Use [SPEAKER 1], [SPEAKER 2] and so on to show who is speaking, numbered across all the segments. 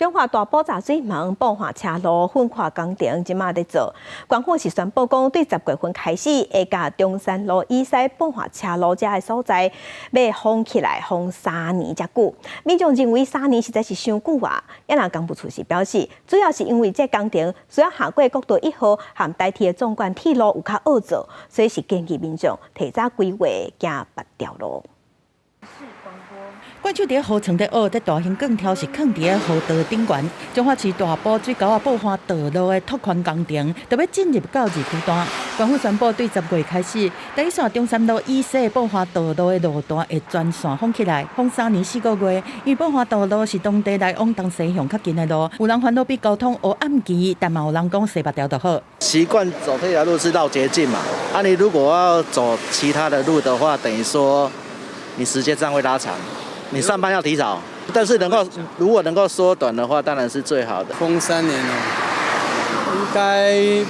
[SPEAKER 1] 彰化大埔閘水門布華車路粉化工程這馬佇做，縣府是宣布講，對10月份開始，會共中山路以西布華車路遮的所在，欲封起來，封三年遮久。民眾認為三年實在是傷久啊！啊若工務處是表示，主要是因為這工程需要下過國道一號和台鐵的縱貫鐵路有較惡做，所以是建議民眾提早規劃行別條路。
[SPEAKER 2] 怪手佇河床底挖，這大型鋼條是囥佇咧河道頂懸。彰化市大埔水溝仔布花道路的拓寬工程，就欲進入到二階段。縣府宣布對10月開始，台一線中山路以西布花道路的路段會全線封起來，封3年4個月。因為布花道路是當地來往東西向較近的路，有人煩惱比交通烏暗期，但嘛有人講西別條就好。
[SPEAKER 3] 習慣走這條路是繞捷徑嘛，啊，你如果要走其他的路的話，等於說你時間上會拉長。你上班要提早，但是如果能夠縮短的話，當然是最好的。
[SPEAKER 4] 封3年哦，應該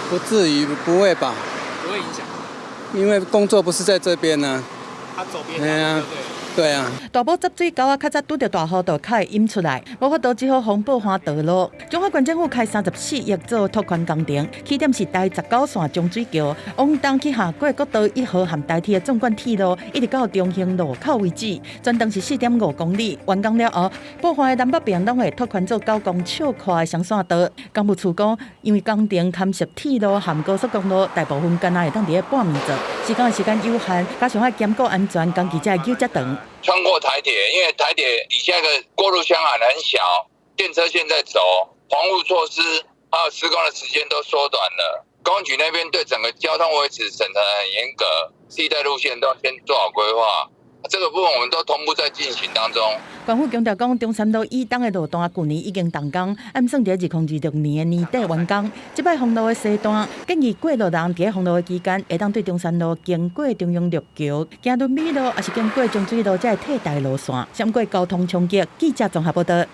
[SPEAKER 4] 不至於，不會吧？
[SPEAKER 5] 不會影響，
[SPEAKER 4] 因為工作不是在這邊呢。
[SPEAKER 5] 他走別條路。
[SPEAKER 4] 對啊，
[SPEAKER 2] 大埔雜水溝仔較早拄著大雨就較會淹出來，無法度只好封布花道路。彰化縣政府開34億做拓寬工程，起點是台19線中水橋，往東去下過國道一號和台鐵的縱貫鐵路，一直到中興路口為止，全長是4.5公里。完工了後，布花的南北邊攏會拓寬做9公尺寬的雙線道。工務處講，因為工程牽涉鐵路和高速公路，大部分工會當佇咧半暝做，施工的時間有限，加上愛兼顧安全，工期才會久遮長。
[SPEAKER 6] 穿過台鐵，因為台鐵底下個過路箱還很小，電車線在走，防護措施還有施工的時間都縮短了。公安局那邊對整個交通維持審查很嚴格，替代路線都要先做好規劃。這個部分我們都同步在進行當中。
[SPEAKER 2] 縣府強調講，中山路以東的路段舊年已經動工，按算佇2026年的年底完工。這擺封路的西段，建議過路人佇咧封路的期間，會當對中山路經過中央陸橋，行崙尾路，抑是經過中水路，才會替代路線，閃過交通衝擊。記者綜合報道。